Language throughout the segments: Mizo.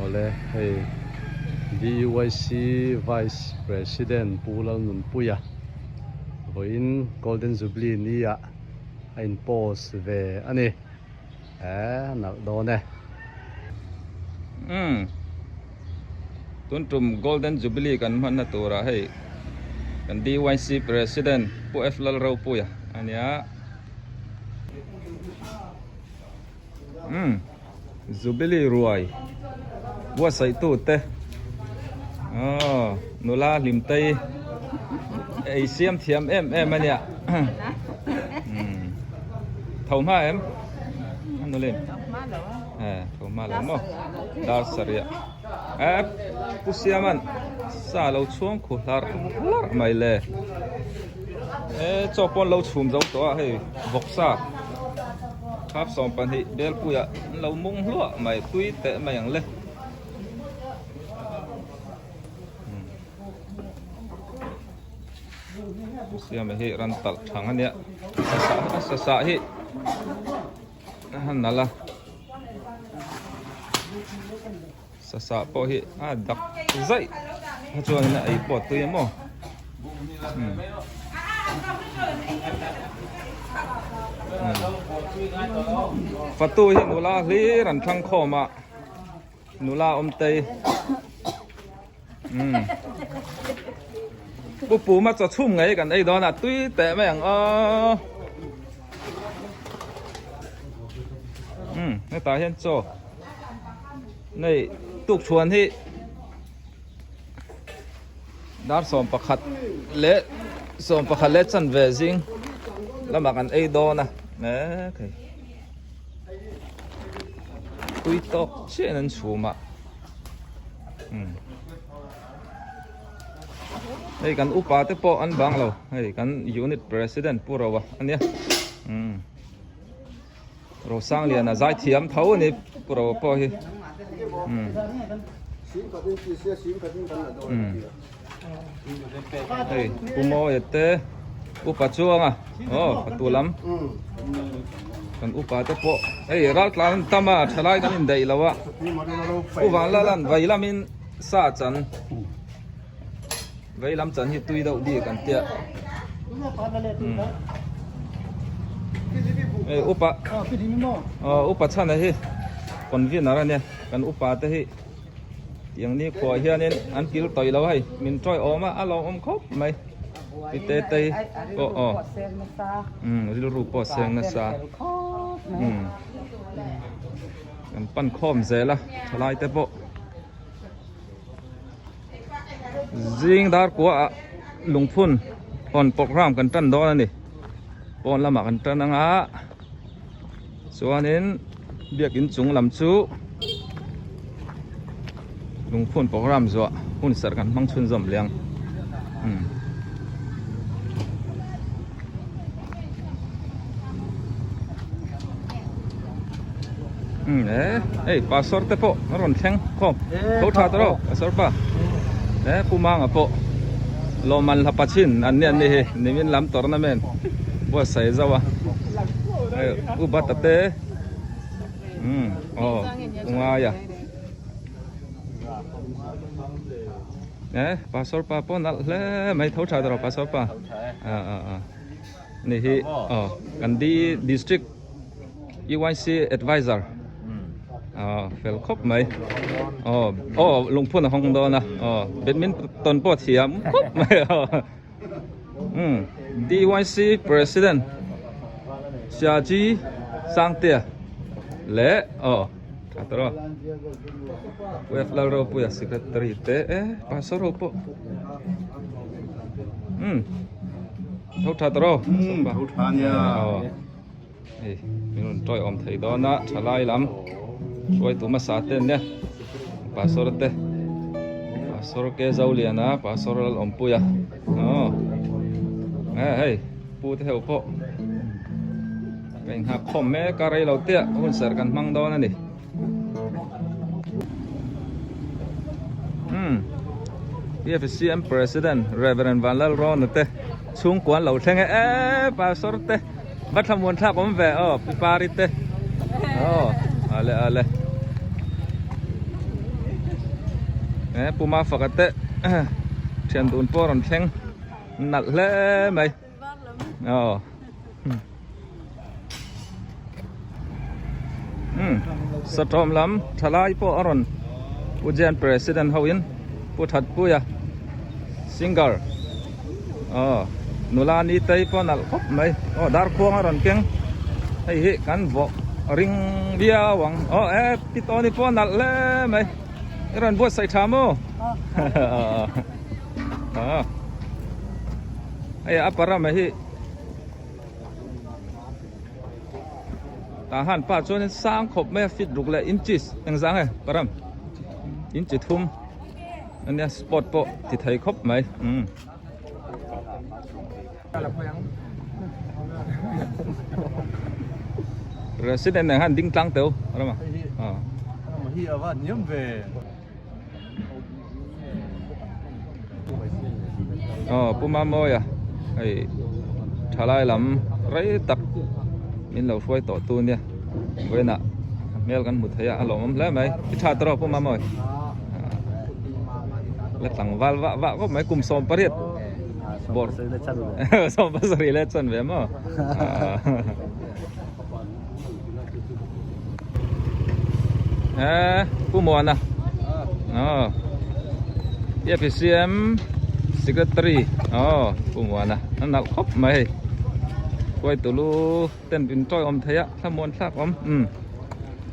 Awle hei DUYC Vice President Pu Lalnunpuia vawiin Golden Jubilee ni ah a in post ve a ni. Eeh a nalh dawn e. Umm tun tum Golden Jubilee kan hmanna turah hei kan DYC President Pu F Lalropuia a nia. Umm Jubilee ruai buatsaih tu te aw nula hlim tei ei siam thiam em em a nia umm tho hma em a nulin e tho hma lo maw dar sarih ah e pu siaman sa lo chhuang khu hlarh hlarh mai le e chaw pawn lo chhum zo tawh a hei vawksa. Khap 12 belpuiah an lo mung hluah mai tui teh mai ang le. Siama hi ran talh thang a nia sa sa hi a han nalh a sa sa pawh hi a dak zaih kha chuanin a ei pawh tui a maw. Fatu hi nula hlir an thlang khawm a nula awm tei pu puma chaw chhum ngei kan ei dawn a tui teh mai ang aw hetah hian chaw nei tukchhuan hi. Dar 11 leh 11 leh chanve zing lamah kan ei dawn a mek hei tui tawk chiah in an chhum a umm hei kan upa te pawh an bang lo hei kan unit president pu Roa a nia umm Rosangliana zaithiam tho a ni pu Roa pawh hi umm umm hei pu Mawia te upa chuanga aw a tu lam kan upa te pawh hei ral tlan an tam a thalai kan indaih lo a pu Vanlalan vei lamin sa chan Vei lam chan hi tui deuh bik an tia. Ei upa aw upa chhan a hi convener a nia kan upa te hi tiang ni khuah hianin an kil tawih lo hei min tawi awm a a lo awm khawp mai ti te te pawh aw umm rilru pawh seng nasa umm kan pan khawm zel a thalai te pawh. Zing dar kua ah lungphun hawn program kan tan dawn a ni pawn lamah kan tan anga chuanin biakin chung lam chu lungphun program zuah hun serh kan hmang chhunzawm leh ang umm. Hei pastor te pawh a rawn thleng khawm tho tha ta rawh pastor pa he pu manga pawh lawmman hla pachin an ni an ni hi nimin lam tournament buatsaih zauh a hei u bata te umm aw u ngaia he pastor pa pawh nalh hle mai tho tha ta rawh pastor pa a a a. Ni hi aw kan D district UIC advisor aw fel khawp mai aw aw lungphun a hawng dawn a aw badminton pawh thiam khawp mai aw um DYC president Siaji Sangtea leh aw tha tawh a Pu F Lalropuia secretary te e pastor ho pawh um. Tho tha tawh umm tho tha nia hei min rawn tawi awm thei dawn a thalai lam hruaitu hmasa te an nia pastor te pastor ke Zoliana pastor Lalawmpuia aw e hei pu te ho pawh ka inghak khawm mek a rei lo te ah hun serh kan hmang dawn a ni. Umm PFCM President Reverend Vanlalrawna te chhungkua an lo thleng e e Pastor te va thlamuan thlak awm ve aw Pi Pari te aw ale ale. He Puma faka te thian dun pawh a rawn thleng nalh hle mai aw umm satawm lam thalai pawh a rawn Pu Jan President ho in Pu Thatpuia singer aw nula ni tei pawh nalh khawp mai aw darkhuang a rawn keng hei hi kan vawh ring viau ang aw e pi tawni pawh nalh hle mai i rawn buatsaih tha maw aw hei a parama hi tah han pa chuanin sang khawp mai a fit ruk leh inches engzah nge param inchi thum. Ania sport pawh ti thei khawp mai umm. President nen khan ding tlang teu rama aw. Hi a va hniam ve. Aw Pu Mamawia hei thalai lam rei tak min lo hruai tawh tu nia vawiinah hmel kan hmu thei a a lawmawm hle mai i tha tawh Pu Mamawi. La tlangval vah vah khawp mai kum 18 bawr 17 le chan ve maw eh Pu Muana aw APCM secretary aw Pu Muana a nalh khawp mai hei khuai tulu ten in tawi awm thei a thlamuan thlak awm umm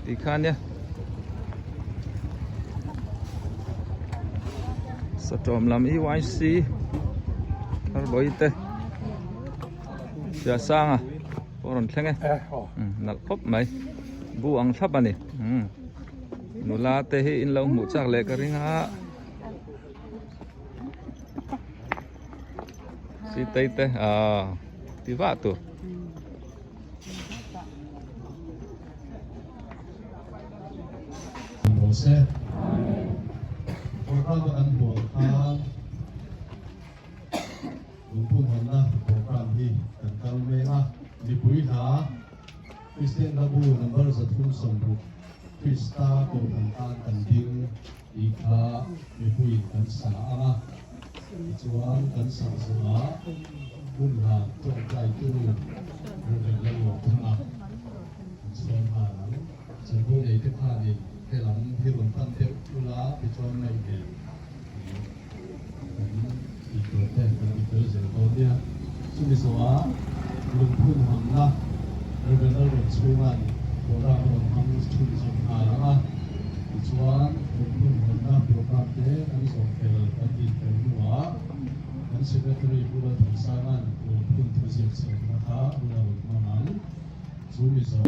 tikhan nia. Satawm lam EYC Tharbawi te Siasanga pawh a rawn thleng e nalh khawp mai bu ang thlap a ni nula te hi in lo hmuh chak leh ka ring a sitei te ah ti vah tur. Rawh se. Program a kan bual khan lungphun hawnna program hi kan kal mek a. Mipui hla Kristian Hlabu number 360 Krista Kohhran tan kan ding tih kha mipuiin kan sa ang a. Tichuan kan sak zawhah hun hla tawngtai turu Reverend Lalruatthanga an sawm nghal ang. Chanvo nei te khanin helam hi rawn pan deuh ula tichuan ngaihven kan tih tur te kan ti fel zel dawn nia. Chumi zawhah lungphun hawnna Reverend Lalruatchhunga'n program a rawn hmang chhun zawm nghal ang a. Tichuan lungphun hawnna program te kan zawm fel kan tih fel hnuah kan Secretary Pu Lalthansanga'n lungphun thuziak chhawmna kha hun a rawn hmang ang. Chu mi zawh.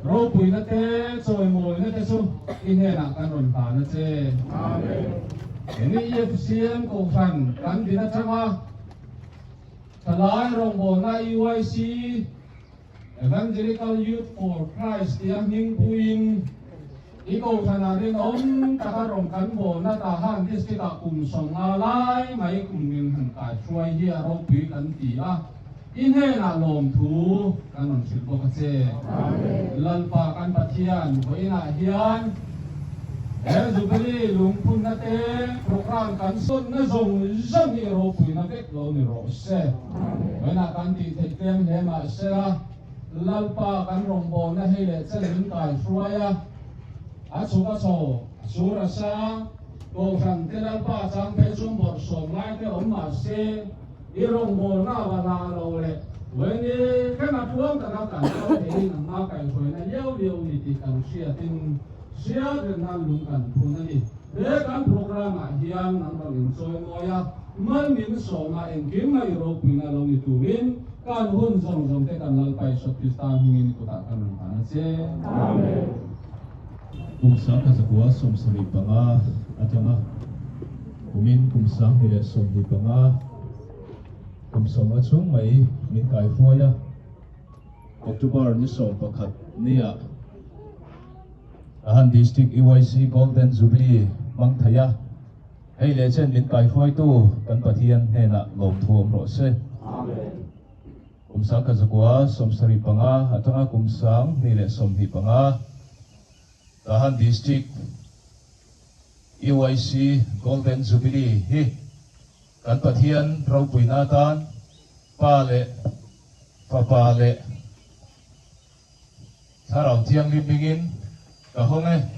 Ropuina te, chawimawina te chu i hnenah kan rawn hlan a che. Hemi EFCM Kohhran kan din atanga thalai rawngbawlna EYC, Evangelical Youth for Christ tia hming puiin i Kohhranah rinawm taka rawn kan bawlna Tahan District-ah kum 50 lai mai kum min han kaihruai hi a ropui kan ti a, i hnenah lawmthu kan rawn hrilh bawk a che. Lalpa kan Pathian vawiinah hian he Jubilee lungphunna te programme kan sawnna zawng zawng hi ropuina vek lo ni rawh se. Vawiinah kan tih theih tlem hle mah sela, Lalpa kan rawngbawlna hei leh chen min kaihruai a, a chhuk a chho, a sur a sang, Kohhran te Lalpa chang phei chu bawrhsawm lai te awm mah se, i rawngbawlna a va hlah lo leh vawiini thleng a tluang taka kan kal theihin ang a kaihhruaina liau liau ni tih kan hriatin hriat reng nan lung kan phun a ni. He kan programme-ah hian an rawn inchawi mawi a, mal min sawma engkim a i ropuina lo ni turin. Kan hun zawng zawng te kan Lalpa Isua Krista hmingin kutah kan rawn hlan a che. Amen. Kum 10,000 75 atanga kumin kum 2025 kum 50 chhung mai min kaihruai a, October ni 11 nia Tahan District UIC Golden Jubilee hmang thei a, hei leh chen min kaihruaitu kan Pathian hnenah lawmthu awm rawh se. Kum 10,075 atanga kum 2025 Tahan District UIC Golden Jubilee hi kan Pathian ropuina atan Pa leh Fapa leh Thlarau Thianghlim hmingin ka hawng e.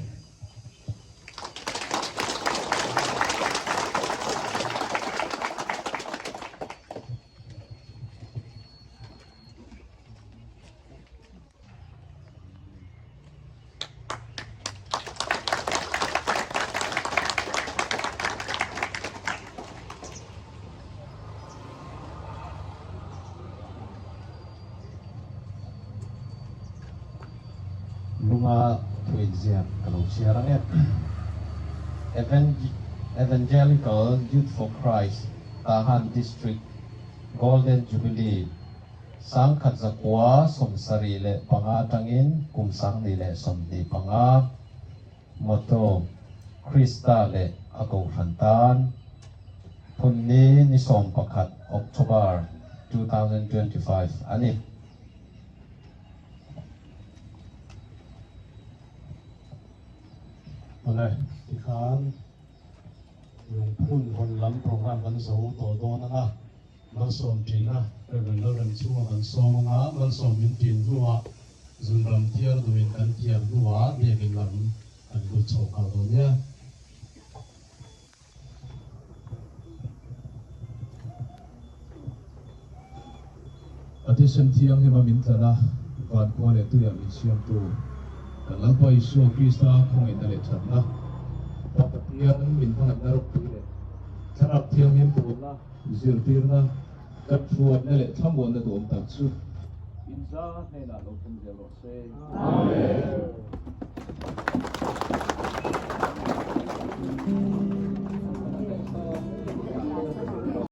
Lunga thuinziak ka lo chhiar ang e. Evangelical Youth for Christ, Tahan District, Golden Jubilee, 1975 atangin kum 2025, Motto, Krista leh a Kohhran tan, Phunni ni 11 October 2025 a ni. Awle, tikhan lungphun hawn lam program kan zo tawh dawn ang a, malsawm ṭina Rev. Lalrem chhunga kan sawm ang a, malsawm min ṭin hnuah zunram thiar duhin kan thiar hnuah biakin lam kan lut chho nghal dawn nia. A thisen thianghlim a min tlan a, van khua leh tuiah min siamtu kan Lalpa Isua Krista khawngaihna leh thatna, Pa Pathian min hmangaihna ropui leh Thlarau Thianghlim pawlna, zirtirna, kan hruaina leh thlamuanna duhawm tak chu inza hnenah lo thleng zel rawh se. Amen.